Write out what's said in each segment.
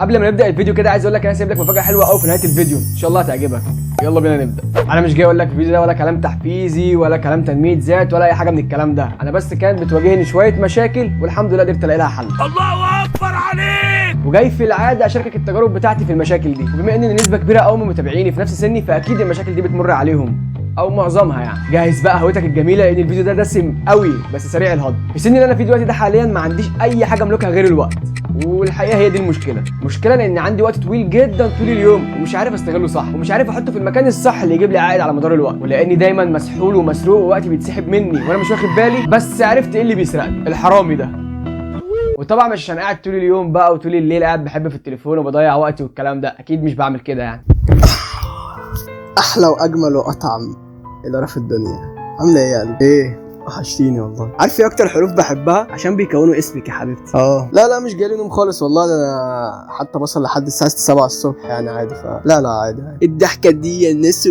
قبل ما نبدا الفيديو كده عايز اقول لك انا سايب لك مفاجاة حلوة قوي في نهاية الفيديو، ان شاء الله هتعجبك. يلا بينا نبدا. انا مش جاي اقول لك في الفيديو ده ولا كلام تحفيزي ولا كلام تنمية ذات ولا اي حاجة من الكلام ده، انا بس كانت بتواجهني شوية مشاكل والحمد لله قدرت الاقي لها حل. الله اكبر عليك. وجاي في العادة اشاركك التجارب بتاعتي في المشاكل دي، وبما ان نسبه كبيرة قوي من متابعيني في نفس سني فاكيد المشاكل دي بتمر عليهم او معظمها يعني. جهز بقى هويتك الجميلة لان الفيديو ده دسم قوي بس سريع الهضم. في السن اللي انا فيه دلوقتي ده حاليا ما عنديش اي حاجة املكها غير الوقت، والحقيقة هي دي المشكلة. المشكلة لان عندي وقت طويل جدا طول اليوم ومش عارف استغله صح، ومش عارف احطه في المكان الصح اللي يجيب لي عائد على مدار الوقت، ولاني دايما مسحول ومسروق ووقتي بيتسحب مني وانا مش واخد بالي. بس عرفت ايه اللي بيسرقني؟ الحرامي ده. وطبعا مش عشان قاعد طول اليوم بقى وطول الليل قاعد بحب في التليفون وبضيع وقتي والكلام ده، اكيد مش بعمل كده يعني. احلى واجمل واطعم ادارة في الدنيا. عامله ايه يا قلبي؟ ايه وحشتيني والله. عارف ايه اكتر حروف بحبها؟ عشان بيكونوا اسمك يا حبيبتي. لا لا مش جالي نوم خالص والله، ده انا حتى بصل لحد الساعة 7 الصبح يعني عادي. لا لا عادي عادي. الضحكة دي يا ناس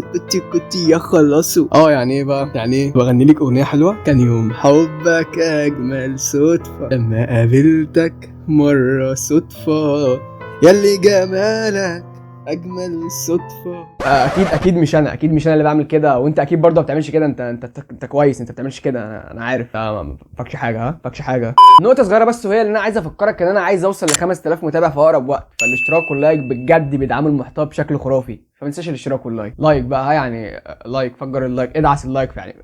كنت يا خلصوا. يعني ايه بقى؟ يعني ايه؟ بغني لك اغنية حلوة. كان يوم حبك اجمل صدفة لما قابلتك مرة صدفة، ياللي جمالك اجمل صدفة. اكيد اكيد مش انا، اكيد مش انا اللي بعمل كده، وانت اكيد برضه ما بتعملش كده. انت كويس، انت ما بتعملش كده، انا عارف. ما فكش حاجة، ها فكش حاجة. نقطة صغيرة بس وهي اللي انا عايز افكرك ان انا عايز اوصل ل 5000 متابع في اقرب وقت، فالاشتراك وال like بجد بيدعموا المحتوى بشكل خرافي، فما تنساش الاشتراك وال like. like بقى يعني like، فجر ال like، ادعس ال like يعني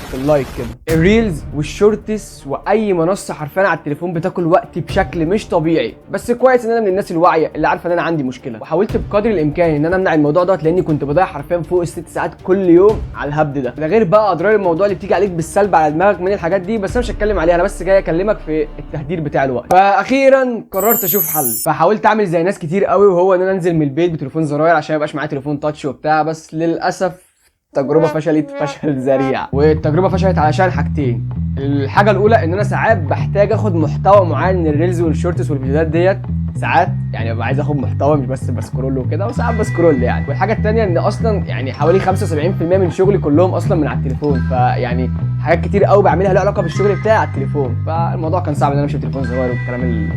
في ال like كده. ال reels وال shorts واي منصة حرفيا على التليفون بتاكل وقتي بشكل مش طبيعي، بس كويس ان انا من الناس الواعية اللي عارفه ان انا عندي مشكلة، وحاولت بقدر الامكان ان انا امنع الموضوع دوت لاني كنت بضيع حرفيا فوق ال6 ساعات كل يوم على الهبد ده. ده غير بقى اضرار الموضوع اللي بتيجي عليك بالسلب على دماغك من الحاجات دي، بس انا مش هتكلم عليها، انا بس جاي اكلمك في التهدير بتاع الوقت. فاخيرا قررت اشوف حل، فحاولت اعمل زي ناس كتير قوي، وهو ان انا انزل من البيت بتليفون زراير عشان ما يبقاش معايا تليفون touch وبتاع، بس للاسف التجربة فشلت فشل ذريع. والتجربة فشلت علشان حاجتين. الحاجة الأولى إن أنا ساعات بحتاج آخد محتوى معين من ال reels وال shorts والفيديوهات ديت، ساعات يعني ببقى عايز آخد محتوى مش بس ب scroll وكده، وساعات ب scroll يعني. والحاجة التانية إن أصلا يعني حوالي 75% من شغلي كلهم أصلا من على التليفون، فيعني حاجات كتير قوي بعملها لها علاقة بالشغل بتاعي على التليفون، فالموضوع كان صعب إن أنا أمشي بتليفون صغير والكلام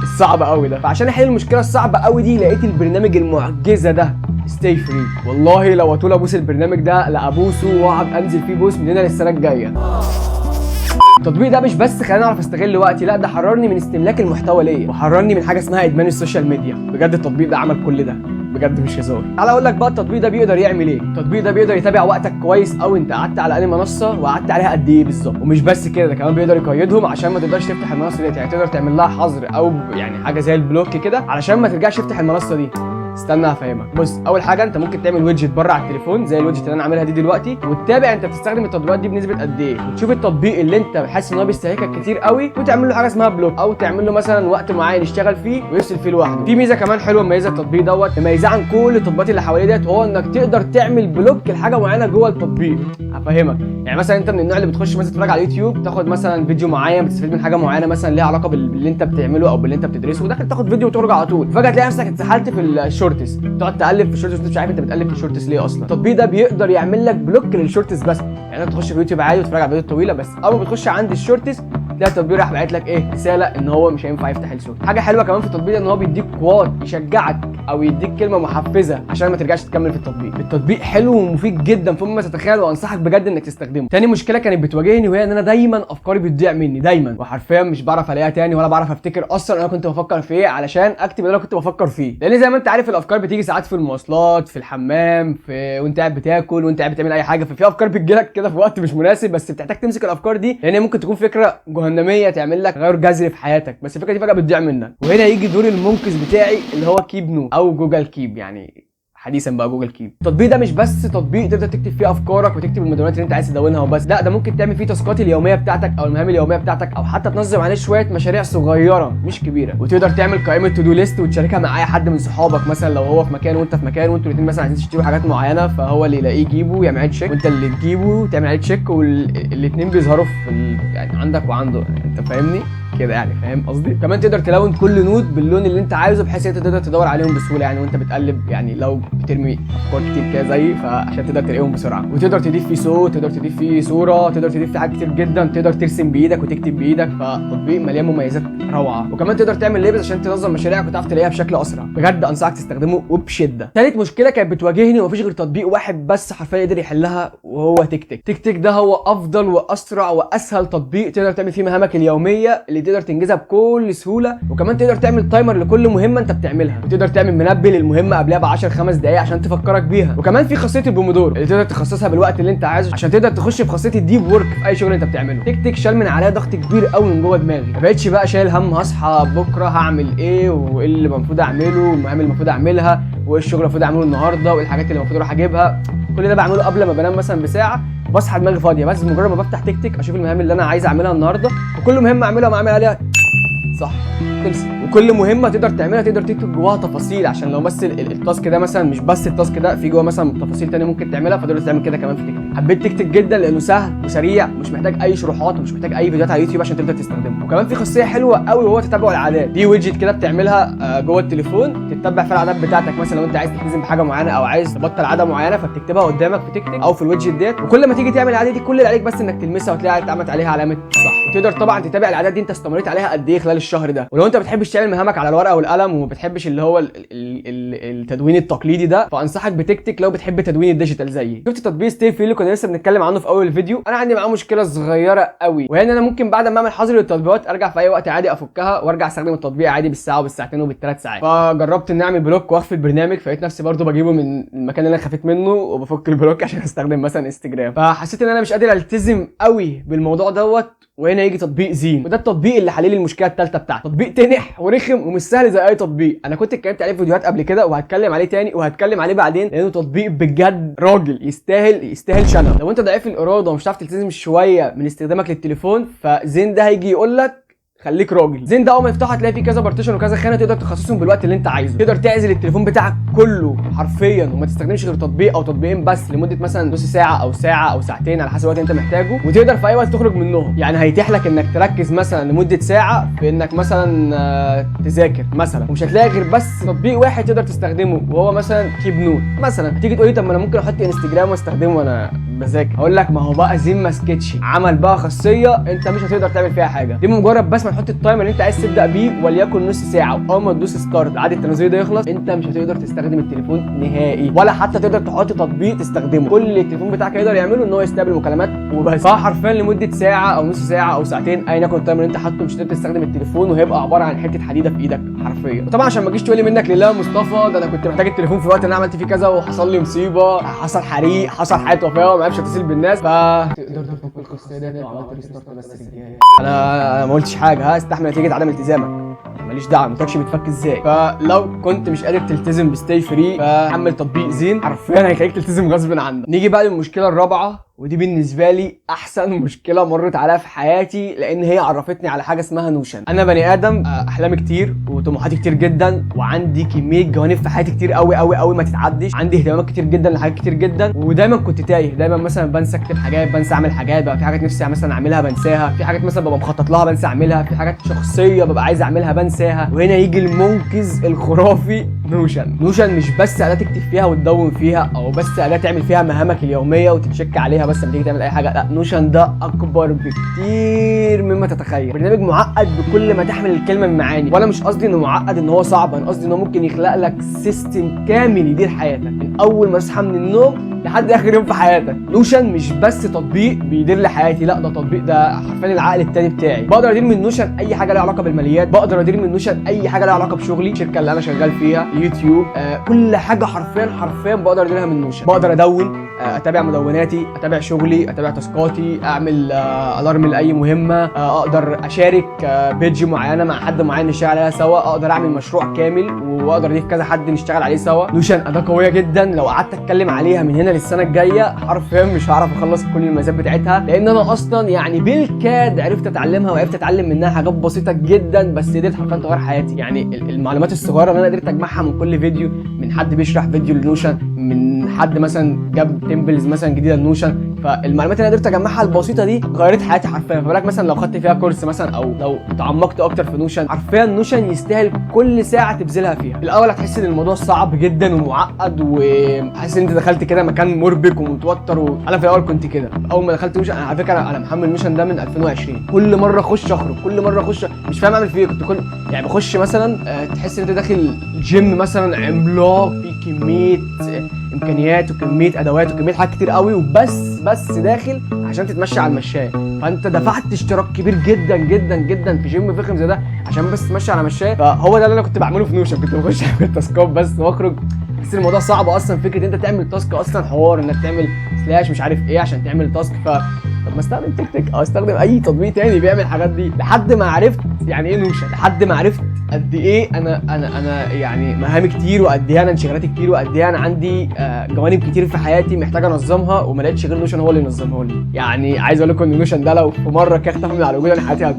الصعب قوي ده. فعشان احل المشكلة الصعبة قوي دي لقيت البرنامج المعجزة ده Stay Free. والله لو اطول ابوس البرنامج ده لابوسه واقعد انزل فيه بوس من هنا للسنة الجاية. التطبيق ده مش بس خلاني اعرف استغل وقتي، لا ده حررني من استملاك المحتوى ليا، وحررني من حاجة اسمها ادمان ال social media. بجد التطبيق ده عمل كل ده، بجد مش هزار. تعالى اقول لك بقى التطبيق ده بيقدر يعمل ايه. التطبيق ده بيقدر يتابع وقتك كويس قوي، انت قعدت على انهي منصة وقعدت عليها قد ايه بالظبط. ومش بس كده، ده كمان بيقدر يقيدهم عشان ما تقدرش تفتح المنصة ديت، يعني تقدر تعمل لها حظر او يعني حاجة زي ال block كده علشان ما ترجعش تفتح المنصة دي. استنى هفهمك. بص، اول حاجة انت ممكن تعمل widget بره على التليفون زي ال widget اللي انا عاملها دي دلوقتي، وتتابع انت بتستخدم التطبيقات دي بنسبة قد ايه، وتشوف التطبيق اللي انت حاسس ان هو بيستهلكك كتير قوي وتعمل له حاجة اسمها block، او تعمل له مثلا وقت معين يشتغل فيه ويفصل فيه لوحده. في ميزة كمان حلوة مميزة التطبيق دوت، مميزة عن كل التطبيقات اللي حواليه ديت، وهو انك تقدر تعمل block لحاجة معينة جوه التطبيق. هفهمك. يعني مثلا انت من النوع اللي بتخش مثلا تتفرج على اليوتيوب، تاخد مثلا فيديو معين، بتستفيد من حاجة معينة مثلا ليها علاقة باللي انت بتعمله او باللي انت بتدرسه، وداخل تاخد فيديو وترجع على طول، فجاة تلاقي نفسك اتسحلت في ال shorts، تقعد تقلب في ال shorts وانت مش عارف انت بتقلب في ال shorts ليه اصلا. التطبيق ده بيقدر يعمل لك block لل shorts بس، يعني انت تخش في اليوتيوب عادي وتتفرج على فيديوهات طويلة، بس اول ما بتخش عند ال shorts تلاقي التطبيق راح باعت لك ايه؟ رسالة ان هو مش هينفع يفتح الشورت. حاجة حلوة كمان في التطبيق ده ان هو بيديك quote يشجعك او يديك كلمة محفزه عشان ما ترجعش تكمل في التطبيق. التطبيق حلو ومفيد جدا فوق ما تتخيل، وانصحك بجد انك تستخدمه. تاني مشكلة كانت بتواجهني وهي ان انا دايما افكاري بتضيع مني دايما، وحرفيا مش بعرف الاقيها تاني ولا بعرف افتكر اصلا انا كنت بفكر في ايه علشان اكتب اللي انا كنت بفكر فيه. لان زي ما انت عارف الافكار بتيجي ساعات في المواصلات، في الحمام، في وانت قاعد بتاكل، وانت قاعد بتعمل اي حاجة، ففي افكار بتجيلك كده في وقت مش مناسب، بس بتحتاج تمسك الافكار دي لان ممكن تكون فكرة جهنميه تعمل لك تغير جذري في حياتك، بس الفكرة دي فجاة بتضيع منك. وهنا يجي دور المنقذ بتاعي اللي هو Keep Note او Google Keep، يعني حديثا بقى Google Keep. التطبيق ده مش بس تطبيق تقدر تكتب فيه افكارك وتكتب المدونات اللي انت عايز تدونها وبس، لا ده ممكن تعمل فيه task ات اليومية بتاعتك او المهام اليومية بتاعتك، او حتى تنظم عليه شوية مشاريع صغيرة مش كبيرة، وتقدر تعمل قائمة to do list وتشاركها مع اي حد من صحابك، مثلا لو هو في مكان وانت في مكان وانتوا الاثنين مثلا عايزين تشتروا حاجات معينة، فهو اللي يلاقيه يجيبه ويعمل عليه check، وانت اللي تجيبه وتعمل عليه check، والاثنين بيظهروا في يعني عندك وعنده، انت فاهمني؟ كده يعني، فاهم قصدي؟ كمان تقدر تلون كل note باللون اللي انت عايزه، بحيث انت تقدر تدور عليهم بسهولة يعني وانت بتقلب، يعني لو بترمي افكار كتير كده زي، فعشان تقدر تلاقيهم بسرعة. وتقدر تضيف فيه صوت، تقدر تضيف فيه صوره، تقدر تضيف فيه حاجات كتير جدا، تقدر ترسم بايدك وتكتب بايدك، فتطبيق مليان مميزات روعه. وكمان تقدر تعمل labels عشان تنظم مشاريعك وتعرف تلاقيها بشكل اسرع. بجد انصحك تستخدمه وبشدة. ثالث مشكلة كانت بتواجهني ومفيش غير تطبيق واحد بس حرفيا يقدر يحلها، وهو TickTick. TickTick ده هو افضل واسرع واسهل تطبيق تقدر تعمل فيه مهامك اليومية اللي تقدر تنجزها بكل سهولة. وكمان تقدر تعمل timer لكل مهمة انت بتعملها، وتقدر تعمل منبه للمهمه قبلها ب 10 5 دقائق عشان تفكرك بيها. وكمان في خاصية البومودورو اللي تقدر تخصصها بالوقت اللي انت عايزه عشان تقدر تخش في خاصية ال deep work في اي شغل انت بتعمله. TickTick شال من عليا ضغط كبير قوي من جوه دماغي، ما بقتش بقى شايل هم هصحى بكره هعمل ايه، وايه اللي المفروض اعمله، والمهام اللي المفروض اعملها، وايه الشغل المفروض اعمله النهارده، وايه الحاجات اللي المفروض اروح اجيبها. كل ده بعمله قبل ما بنام مثلا بساعة، بصحى دماغي فاضية، بس مجرد ما بفتح TickTick اشوف المهام اللي انا عايز اعملها النهارده، وكل مهمة اعملها بعمل عليها صح خلصت. وكل مهمة تقدر تعملها تقدر تكتب جواها تفاصيل، عشان لو بس ال task ده مثلا، مش بس ال task ده، في جوه مثلا تفاصيل تانية ممكن تعملها، فتقدر تعمل كده كمان في TickTick. حبيت TickTick جدا لانه سهل وسريع، ومش محتاج اي شروحات ومش محتاج اي فيديوهات على يوتيوب عشان تقدر تستخدمه. وكمان في خاصية حلوة قوي وهو تتبع العادات، دي widget كده بتعملها جوه التليفون تتبع فيها العادات بتاعتك. مثلا لو انت عايز تلتزم بحاجة معينة او عايز تبطل عادة معينة، فبتكتبها قدامك في TickTick او في ال widget ديت، وكل ما تيجي تعمل العادة دي كل اللي عليك بس انك تلمسها وتلاقي اتعملت عليها علامة صح. وتقدر طبعا تتابع العادات دي انت استمريت عليها قد ايه خلال الشهر ده. ولو انت ما بتحبش تعمل مهامك على الورقة والقلم، وما بتحبش اللي هو التدوين التقليدي ده، فانصحك ب TickTick لو بتحب تدوين ال digital زيي. شفت تطبيق Stay Free اللي كنا لسه بنتكلم عنه في اول الفيديو؟ انا عندي معاه مشكلة صغيرة قوي، وهي ان انا ممكن بعد ما اعمل حظر للتطبيقات ارجع في اي وقت عادي افكها وارجع استخدم التطبيق عادي بالساعة وبالساعتين وبالثلاث ساعات. فجربت ان اعمل block واخفي البرنامج، فلقيت نفسي برده بجيبه من المكان اللي انا خفيت منه وبفك ال block عشان استخدم مثلا انستجرام. فحسيت ان انا مش قادر التزم قوي بالموضوع دوت، وهنا يجي تطبيق زين، وده التطبيق اللي حل لي المشكلة الثالثة بتاعتي. تطبيق تنح ورخم ومش سهل زي اي تطبيق. انا كنت اتكلمت عليه في فيديوهات قبل كده، وهتكلم عليه تاني وهتكلم عليه بعدين، لانه تطبيق بجد راجل يستاهل شنب. لو انت ضعيف الارادة ومش هتعرف تلتزم شوية من استخدامك للتليفون، فزين ده هيجي يقول لك خليك راجل. زين ده اول ما يفتحه هتلاقي فيه كذا partition وكذا خانه تقدر تخصصهم بالوقت اللي انت عايزه. تقدر تعزل التليفون بتاعك كله حرفيا وما تستخدمش غير تطبيق او تطبيقين بس لمدة مثلا نص ساعة او ساعة او ساعتين على حسب الوقت اللي انت محتاجه، وتقدر في اي وقت تخرج منهم. يعني هيتيح لك انك تركز مثلا لمدة ساعة في انك مثلا تذاكر مثلا، ومش هتلاقي غير بس تطبيق واحد تقدر تستخدمه وهو مثلا Keep Note مثلا. هتيجي تقولي طب ما انا ممكن احط انستجرام واستخدمه وانا بذاكر، هقول لك ما هو بقى زين ما سكتش، عمل بقى خاصية انت مش هتقدر تعمل فيها حاجة. دي مجرد بس ما تحط ال timer اللي انت عايز تبدا بيه وليكن نص ساعة، واول ما تدوس start عاد التنازلي ده يخلص، انت مش هتقدر تستخدم التليفون نهائي، ولا حتى تقدر تحط تطبيق تستخدمه. كل اللي التليفون بتاعك يقدر يعمله ان هو يستقبل مكالمات وبس. فحرفيا لمدة ساعة او نص ساعة او ساعتين ايا يكن ال timer اللي انت حاطه مش هتقدر تستخدم التليفون، وهيبقى عبارة عن حتة حديده في ايدك حرفيا. وطبعا عشان ما تجيش تقول لي منك لله مصطفى ده انا كنت محتاج التليفون في وقت انا عملت فيه كذا وحصل لي مصيبة، حصل حريق، حصل حاله وفاه وما عرفش اتصل بالناس، فتقدر تفك القصة ديت لو عملت restart بس للجهاز. انا ما قلتش حاجة، ها استحمل نتيجة عدم التزامك، ماليش دعوه، ما قلتلكش بتفك ازاي. فلو كنت مش قادر تلتزم ب Stay Free فحمل تطبيق زين، حرفيا هيخليك تلتزم غصب عنك. نيجي بقى للمشكلة الرابعة، ودي بالنسبة لي احسن مشكلة مرت عليا في حياتي، لان هي عرفتني على حاجة اسمها Notion. انا بني ادم احلامي كتير وطموحاتي كتير جدا، وعندي كمية جوانب في حياتي كتير قوي قوي قوي ما تتعدش، عندي اهتمامات كتير جدا لحاجات كتير جدا، ودايما كنت تايه، دايما مثلا بنسى اكتب حاجات، بنسى اعمل حاجات، بقى في حاجات نفسي مثلا اعملها بنساها، في حاجات مثلا ببقى مخطط لها بنسى اعملها، في حاجات شخصية ببقى عايز اعملها بنساها. وهنا يجي المنقذ الخرافي Notion. Notion مش بس اداه تكتب فيها وتدون فيها، او بس اداه تعمل فيها مهامك اليومية وتتشك عليها بس لما تيجي تعمل اي حاجة، لا، Notion ده اكبر بكتير مما تتخيل. برنامج معقد بكل ما تحمل الكلمة من معاني، وانا مش قصدي انه معقد ان هو صعب، انا قصدي ان هو ممكن يخلق لك system كامل يدير حياتك من اول ما تصحى من النوم لحد اخر يوم في حياتك. Notion مش بس تطبيق بيدير لي حياتي، لا، ده تطبيق ده حرفيا العقل التاني بتاعي. بقدر ادير من Notion اي حاجة لها علاقة بالماليات، بقدر ادير من Notion اي حاجة لها علاقة بشغلي، الشركة اللي انا شغال فيها، يوتيوب، كل حاجة حرفيا حرفيا بقدر اديرها من Notion. بقدر ادون، اتابع مدوناتي، اتابع شغلي، اتابع تاسكاتي، اعمل alarm لاي مهمة، اقدر اشارك page معينة مع حد معين نشتغل عليها سوا، اقدر اعمل مشروع كامل واقدر اضيف كذا حد نشتغل عليه سوا. Notion اداه قوية جدا، لو قعدت اتكلم عليها من هنا للسنة الجاية حرفيا مش هعرف اخلص كل المميزات بتاعتها، لان انا اصلا يعني بالكاد عرفت اتعلمها وعرفت اتعلم منها حاجات بسيطة جدا، بس قدرت حرفيا تغير حياتي. يعني المعلومات الصغيرة اللي انا قدرت اجمعها من كل فيديو، من حد بيشرح فيديو ل Notion، من حد مثلا جاب templates مثلا جديدة ل Notion، فالمعلومات اللي انا قدرت اجمعها البسيطة دي غيرت حياتي حرفيا. فبالك مثلا لو خدت فيها كورس مثلا، او لو تعمقت اكتر في Notion. حرفيا Notion يستاهل كل ساعة تبذلها فيها. الاول هتحس ان الموضوع صعب جدا ومعقد، وحاسس ان انت دخلت كده مكان مربك ومتوتر. انا في الاول كنت كده اول ما دخلت Notion. انا على فكرة انا محمل Notion ده من 2020، كل مرة اخش اخرج، كل مرة اخش مش فاهم اعمل فيه إيه. كنت كل يعني بخش مثلا تحس ان انت داخل جيم مثلا عملاق فيه كمية امكانيات وكمية ادوات وكمية حاجات كتير قوي، وبس بس داخل عشان تتمشى على المشايه. فانت دفعت اشتراك كبير جدا جدا جدا في جيم فخم زي ده عشان بس تتمشى على مشايه. فهو ده اللي انا كنت بعمله في Notion، كنت بخش اعمل task ات بس واخرج. بس الموضوع صعب اصلا، فكرة انت تعمل task اصلا، حوار انك تعمل slash مش عارف ايه عشان تعمل task. ف طب ما استخدم TickTick او استخدم اي تطبيق تاني بيعمل الحاجات دي، لحد ما عرفت يعني ايه Notion، لحد ما عرفت قد ايه انا يعني مهامي كتير، وقد ايه انا انشغالاتي كتير، وقد ايه انا عندي جوانب كتير في حياتي محتاج انظمها، وما لقيتش غير Notion هو اللي ينظمها لي. يعني عايز اقول لكم ان Notion ده لو في مرة كده اختفى من على الوجود انا حياتي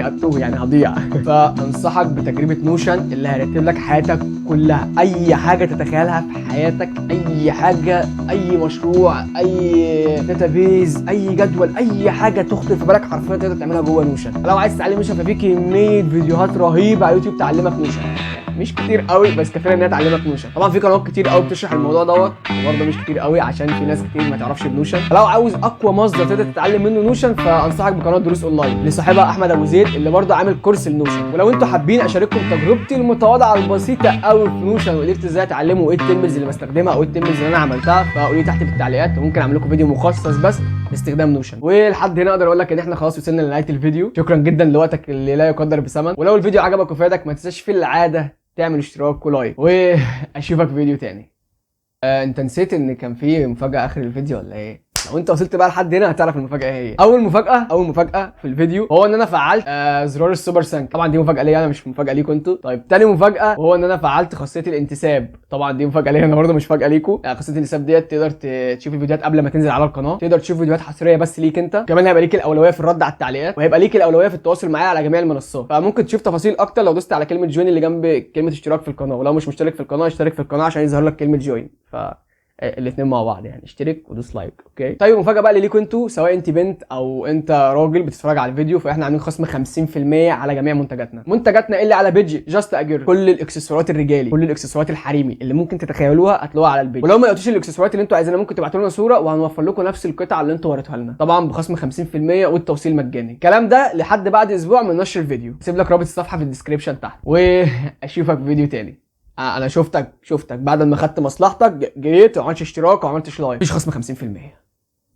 هتوه يعني هضيع. فانصحك بتجربه Notion اللي هيرتب لك حياتك كلها، اي حاجة تتخيلها في حياتك، اي حاجة، اي مشروع، اي database، اي جدول، اي حاجة تخطر في بالك حرفيا تقدر تعملها جوه Notion. لو عايز تتعلم Notion ففي كمية فيديوهات رهيبة على يوتيوب تعلمك Notion، مش كتير قوي بس كفاية انها تعلمك Notion. طبعا في قنوات كتير قوي بتشرح الموضوع دوت، وبرضه مش كتير قوي عشان في ناس كتير ما تعرفش ب Notion. فلو عاوز اقوى مصدر تقدر تتعلم منه Notion فانصحك بقناه دروس اونلاين لصاحبها احمد ابو زيد اللي برضه عامل كورس ل Notion. ولو انتوا حابين اشارككم تجربتي المتواضعة البسيطة قوي في Notion وقدرت ازاي اتعلمه وايه ال templates اللي بستخدمها او ايه ال templates اللي انا عملتها، فقولوا لي تحت في التعليقات وممكن اعمل لكم فيديو مخصص بس لاستخدام Notion. ولحد هنا اقدر اقول لك ان احنا خلاص وصلنا لنهاية الفيديو. شكرا جدا لوقتك اللي لا يقدر بثمن، ولو الفيديو عجبك وفادك ما تنساش في العادة تعمل اشتراك و like، واشوفك في فيديو تاني. انت نسيت ان كان في مفاجاة اخر الفيديو ولا ايه؟ لو انت وصلت بقى لحد هنا هتعرف المفاجاة ايه هي. اول مفاجاة في الفيديو هو ان انا فعلت زرار ال super thanks. طبعا دي مفاجاة ليا انا، مش مفاجاة ليكم انتوا. طيب تاني مفاجاة وهو ان انا فعلت خاصية الانتساب. طبعا دي مفاجاة ليا انا برده، مش مفاجاة ليكم. خاصية الانتساب ديت تقدر تشوف الفيديوهات قبل ما تنزل على القناة، تقدر تشوف فيديوهات حصرية بس ليك انت، كمان هيبقى ليك الاولوية في الرد على التعليقات، وهيبقى ليك الاولوية في التواصل معايا على جميع المنصات. فممكن تشوف تفاصيل اكتر لو دوست على كلمة join اللي جنب كلمة اشتراك في القناة، ولو مش مشترك في القناة اشترك في القناة عشان يظهر لك كلمة join. ف الاثنين مع بعض يعني، اشترك ودوس like. okay طيب مفاجاة بقى اللي ليكوا انتوا، سواء انت بنت او انت راجل بتتفرج على الفيديو، فاحنا عاملين خصم 50% على جميع منتجاتنا. منتجاتنا اللي على page Just a Girl، كل الاكسسوارات الرجالي، كل الاكسسوارات الحريمي اللي ممكن تتخيلوها هتلاقوها على ال page. ولو ما لقيتوش الاكسسوارات اللي انتوا عايزينها ممكن تبعتوا لنا صوره وهنوفر لكم نفس القطعة اللي انتوا وريتوها لنا، طبعا بخصم 50% والتوصيل مجاني. الكلام ده لحد بعد اسبوع من نشر الفيديو. سيب لك رابط الصفحة في ال description تحت، واشوفك في فيديو تاني. انا شفتك بعد ما خدت مصلحتك جريت وعملتش اشتراك وعملتش like، مفيش خصم 50%.